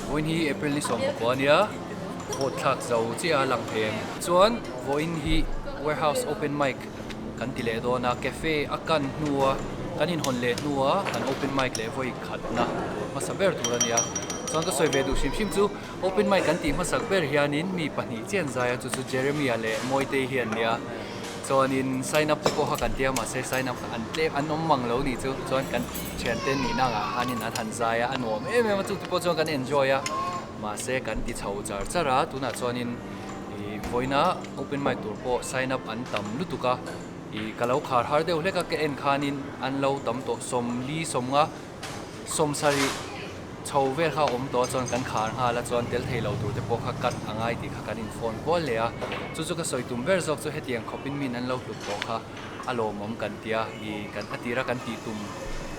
Vawiin hi April ni 19 ania, vote thlak zo chiah a lang thei em? Chuan vawiin hi warehouse open mic kan ti leh dawn a, cafe a kan hnua kan inhawn leh hnua kan open mic leh vawi khatna tur hmasa ber tur ania. Chuan ka sawi ve duh hrim hrim chu open mic kan tih hmasak ber hianin mi pahnih chian zai a, chu chu Jeremy-a leh Mawitei hi an nia. Chuanin sign up te pawh kha kan tia mahse sign up kha an tlem an awm mang lo nih chu chuan kan thiante nihna angah khanin an han zai a a nuam em em a chungte pawh chuan kan enjoy a mahse kan ti chho char char a tunah chuanin ih vawiina open mic tur pawh sign up an tam lutuk a ih ka lo khar har deuh hlek a ka en khanin an lo tam tawh sawmli sawmnga Sawmsarih chho vel kha a awm tawh a chuan kan khar nghal a chuan tel thei lo tur te pawh kha cut a ngai tih kha kan in phone kual leh a, chu chu ka sawi tum ber zawk chu hetiang khawp in min an lo hlut tawh kha a lawmawm kan tia i kan a tira kan tih tum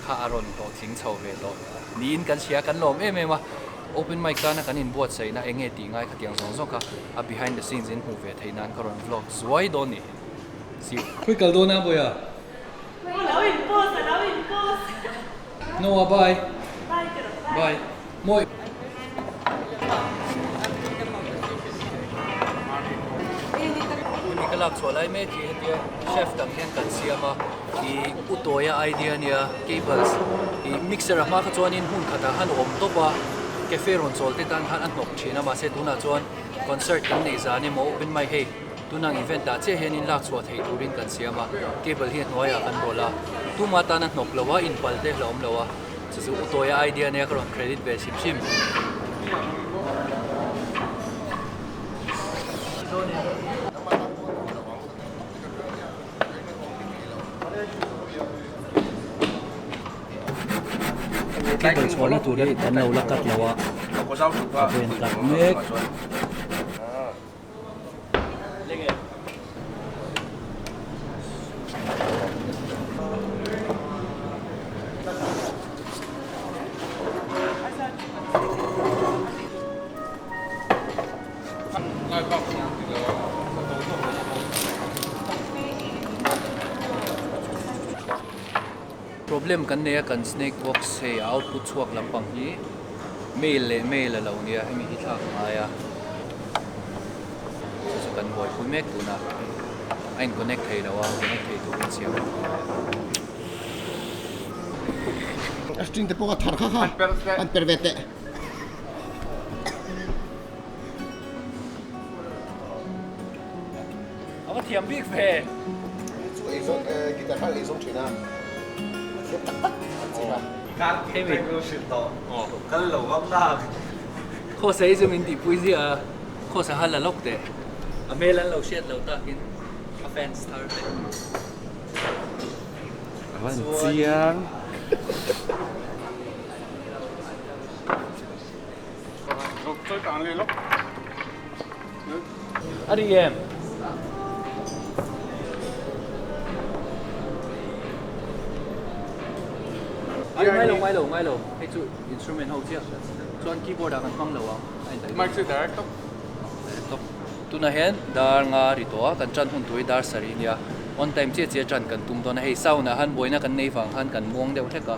kha a rawn hlawhtling chho ve tawh niin kan hria kan lawm em em a, open mic tana kan inbuatsaihna eng nge tih ngai khatiang zawng zawng kha a behind the scenes in hmuh ve theih nan ka rawn vlog zuai dawn ni si. Khawi kal dawn a Bawiha? Noah bye. Bye. Mawi. Hemi ka lak chhuah lai mek hi hetia chef dang hian kan siam a ih u tawia idea ania cables ih mixer a hma kha chuanin hmun khatah khan a awm tawp a cafe rawn chawl te tan khan a hnawk thin a mahse tunah chuan concert kan neih zan emaw open mic hei Tunang event ah chiah hianin lak chhuah theih turin kan siam a, cable hi a hnuaiah kan rawlh a, tuma tana hnawk lo a, inpal te hlauhawm lo a, chu chu Utawia idea nia ka rawn credit ve hrim hrim. Cable chhuahna tur hi kan lo la cut lo a, a ven cut mek. Problem kan nei a kan snake box hei a output chhuak lampang hi male leh male a lo nia hemi hi thlak a ngai a chu chu kan buaipui mek tuna a in connect thei lo a connect thei turin siam a ngai a. A string te pawh a thar kha kha an per ve teh. A va thiam bik ve. Chu ei zawng guitar kha ei zawng thin a, a thiam tak tak an chim a. Khawsa hi chu min tihpui ziah a, Khawsa kha la lawk teh. A hmel an lo hriat lo takin a fans thar teh. A van chiang. A ri em? Ai ngai lo ngai lo ngai lo hei chu instrument ho chiah chuan keyboard ah kan hmang lo ang a indaih Mic chu direct tawp. Direct tawp. Tunah hian dar nga ri tawh a kan tan hun tur hi dar sarih ania on time chiah chiah tan kan tum dawn a hei sound ah khan buaina kan nei vang khan kan muang deuh hlek a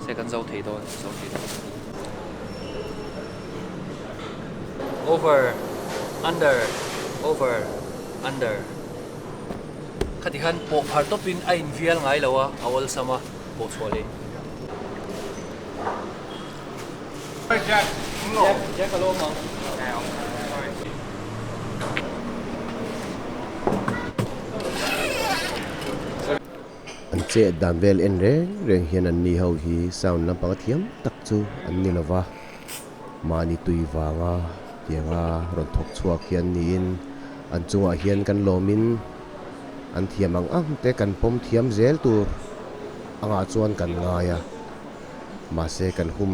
se kan zo thei dawn zo thei dawn. Over under over under khati khan pawh phar tawpin a invial ngai lo a a awlsam a pawh chhuah leh. Jack Jack a lo awm ang. An chet dan vel en reng reng hian an ni ho hi sound lampang a thiam tak chu an ni lova. Mahni tui vanga tianga rawn thawk chhuak hian niin an chungah hian kan lawmin an thiam ang ang te kan pawm thiam zel tur angah chuan kan ngai a. Mahse kan hum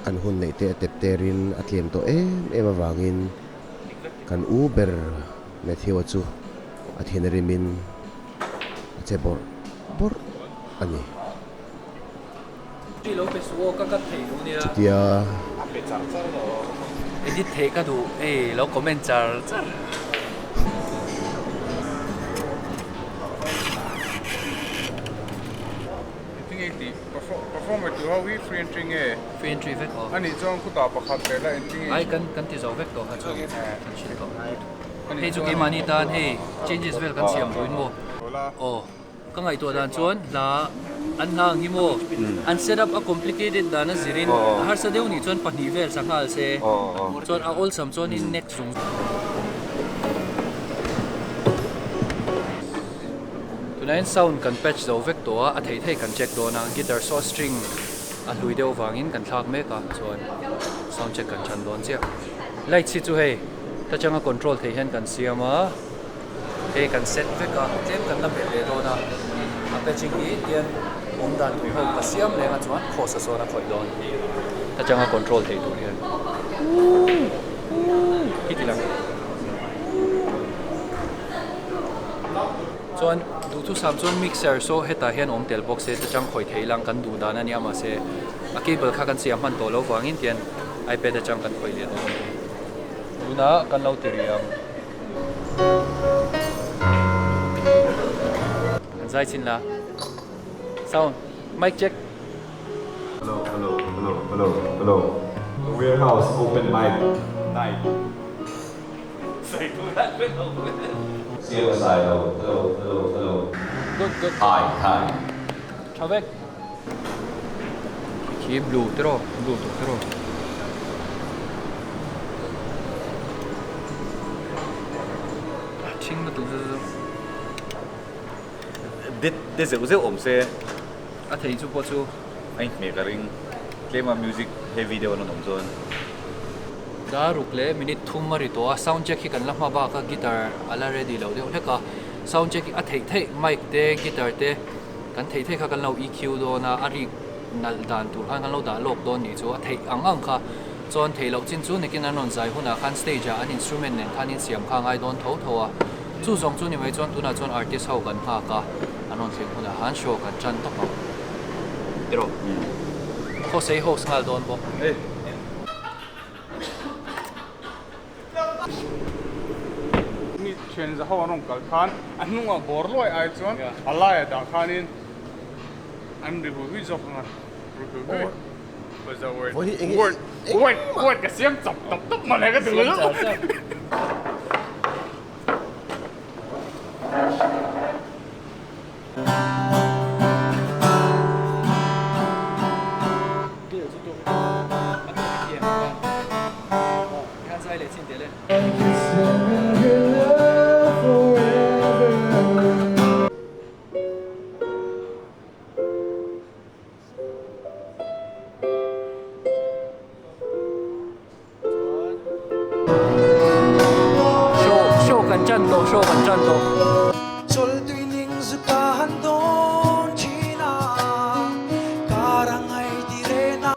kan hun neih te a tep terin a tlem tawh em em avangin kan u ber Matthew-a chu a thinrimin a che bawrh bawrh a ni. Chutia. Edit theih ka duh hei lo comment char char. Performer tur ho hi free entry nge? Free entry vek aw. A nih chuan khutah pakhat leh la entry nge? Ai kan kan ti zo vek tawh kha chu kan hrilh tawh. Hei chu keimahni tan hei changes vel kan siam duhin maw? Aw ka ngaihtuah dan chuan hla an hla ang hi maw an set up a complicated dan a zirin a harsa deuh nih chuan pahnih vel sa nghal se chuan a awlsam chuanin next zung Tunah hian sound kan patch zo vek tawh a, a theih theih kan check dawn a, guitar saw string a hlui deuh vangin kan thlak mek a, chuan sound check kan chan dawn chiah. Lights hi chu hei ta changa control theih hian kan siam a, hei kan set vek a, tlem kan la belh leh dawn a, a patching hi tian awm dan tur ho ka siam leng a chuan cross a sawn a khawih dawn ta changa control theih tur hian. Hi ti lang. Chuan duhthusam chuan mixer saw hetah hian awm tel bawk se ta chang khawi thei lang kan duh dan a nia mahse a cable kha kan siam hman tawh loh vangin tian ipad atang kan khawi leh dawn a ni. Tunah kan lo ti rih ang. Kan zai chin la. Sound. Mic check. Hello hello hello hello hello Warehouse open mic night. CSI hello hello hello hello Good good. Hi hi. Tha vek. Khi blue te rawh blue tawh te rawh. Thing lutuk chu chu. De de zeuh zeuh awm se. A thei chu pawh chu. A inhmeh ka ring. Tlema music heavy deuh an rawn awm chuan. Dar ruk leh minute thum a ri tawh a, sound check hi kan la hma bak a, guitar a la ready lo deuh hlek a, sound check hi a theih theih mic te guitar te kan theih theih kha kan lo EQ dawn a, a rik nalh dan tur khan kan lo dah lawk dawn nih chu a theih ang ang kha chuan theih loh chin chu nakin an rawn zai hunah khan stage ah an instrument nen khan insiam kha a ngai dawn tho tho a, chu zawng chu ni mai chuan tunah chuan artist ho kan nghak a, an rawn thleng hunah khan show kan tan tawp ang tiraw Khawsei host nghal dawn bawk. Mi thian za ho an rawn kal khan a hnungah bawr luai ai chuan a laiah dah khanin an ri hui hui zawk ang a, ri hui hui what's that word word word word ka siam chap tawp tawp mawle ka duh lo. Show show kan tan tawh show kan tan tawh.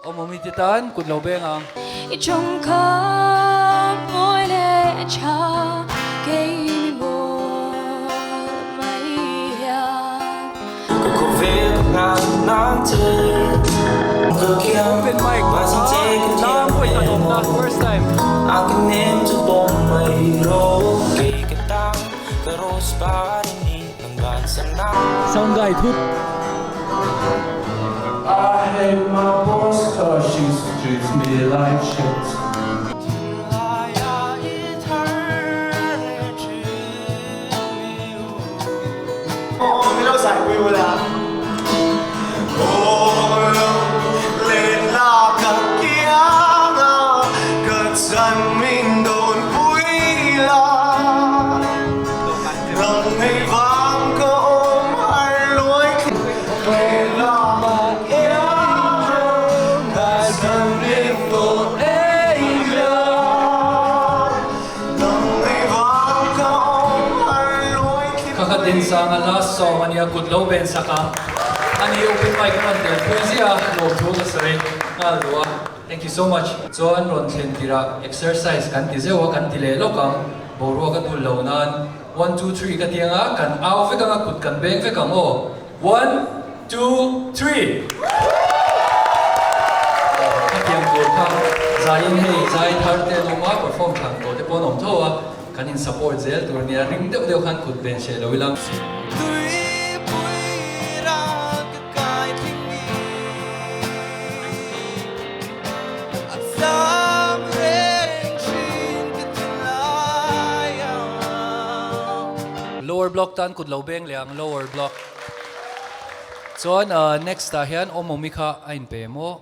Awm awm i ti tan kut lo beng ang. Open mic lam pawh in an awmna first time. Sound guy thut. Kha kha Dinsanga last song ania kut lo ben sak a, ani open mic a rawn tel pui ziah a, lawmthu ka sawi nghal duh a, thank you so much. Chuan rawn thlen tirah exercise kan ti zeuh a, kan ti leh lawk ang, boruak a dul lo nan one two three ka ti anga kan au vek anga kut kan beng vek ang aw, one two three. Khatiang tur kha zaiin hei zai thar te an awm a, perform thlan tawh te pawh an awm tho a. Kan in support zel tur nia ring deuh deuh khan kut ven hreh lo ila. block tan kut lo beng leh ang lower block. Chuan ah next ah hian Awmawmi kha a inpe maw?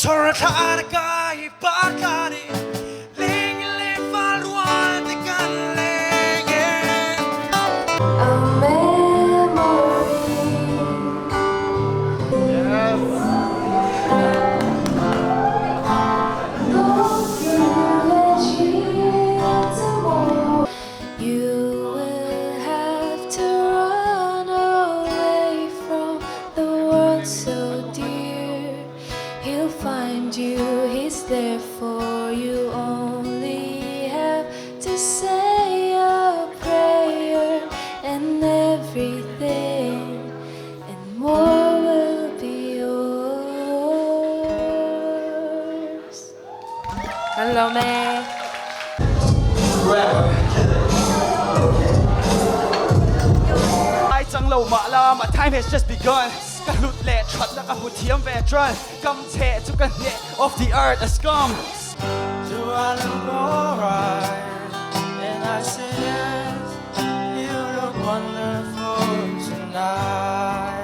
Chhor thla na kai par tla ni ling le fal rual te kan leng e. A memory. You will have to run away from the world so dear. He'll find you, he's there for you. Only have to say a prayer and everything and more will be yours. Hello me. Ai chang lo mah la my time has just begun Ka hlut leh thatna ka hmu thiam ve tran Kam cheh chu ka hneh of the earth a scum Do I look alright? And I say yes You look wonderful tonight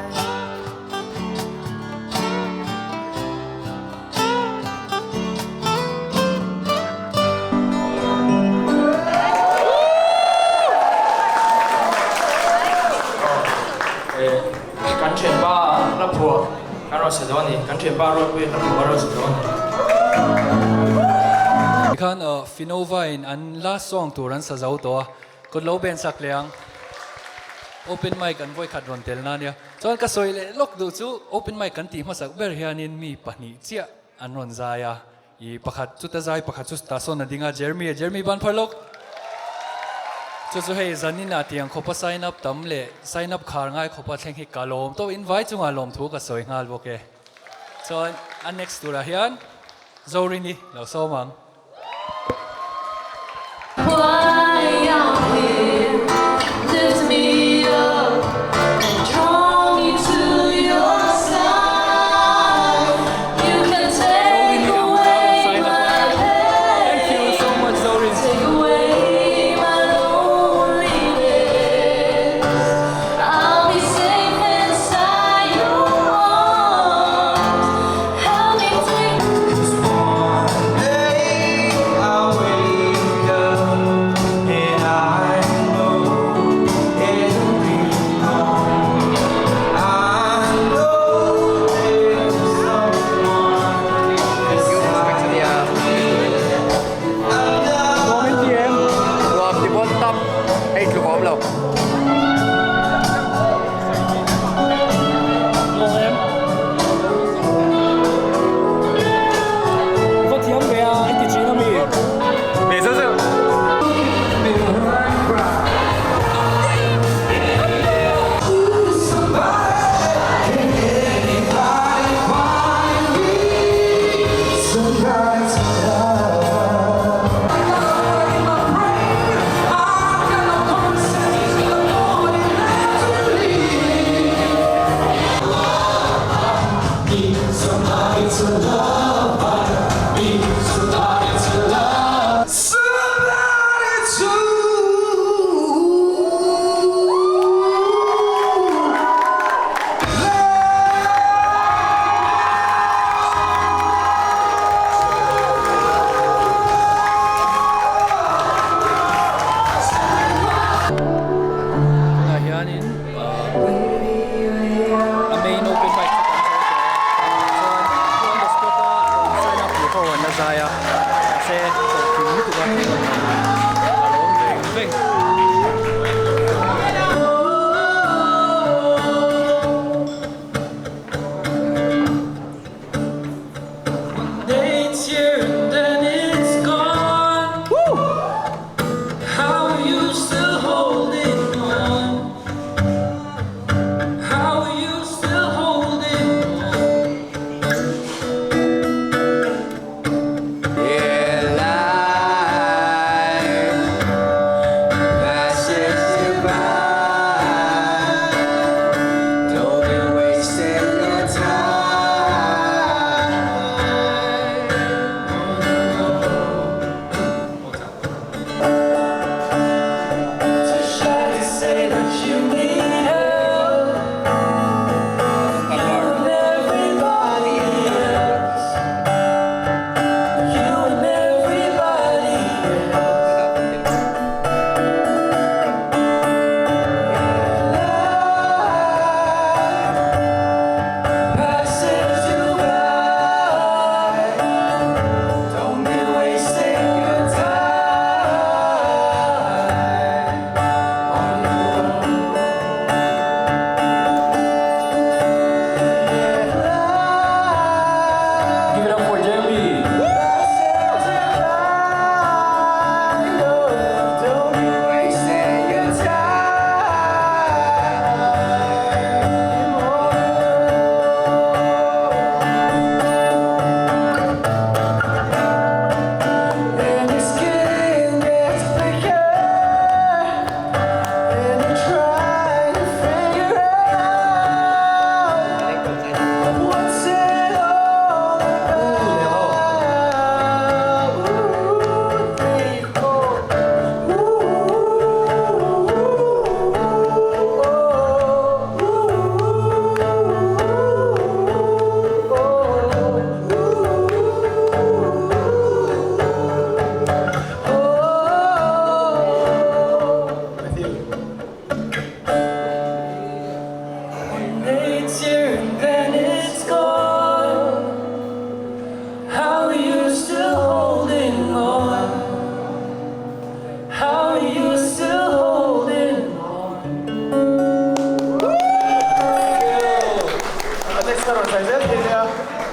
Kan thianpa hla phuah kan rawn sa dawn a ni. Kan thianpa Ruatpuia hla phuah kan rawn sa dawn a ni. Tikhan Finova in an last song tur an sa zo tawh a, kut lo ben sak leh ang. Open mic an vawikhat rawn tel na nia. Chuan ka sawi leh lawk duh chu open mic kan tih hmasak ber hianin mi pahnih chiah an rawn zai a, i pakhat chuta zai pakhat chu tah sawn a ding a, Jeremy a Jeremy ban phar lawk. Chu chu hei zanin ah tiang khawpa sign up tam leh sign up khar ngai khawpa thleng hi ka lawm tawh in vai chungah lawmthu ka sawi nghal bawk e. Chuan a next turah hian Zorini lo sawm ang.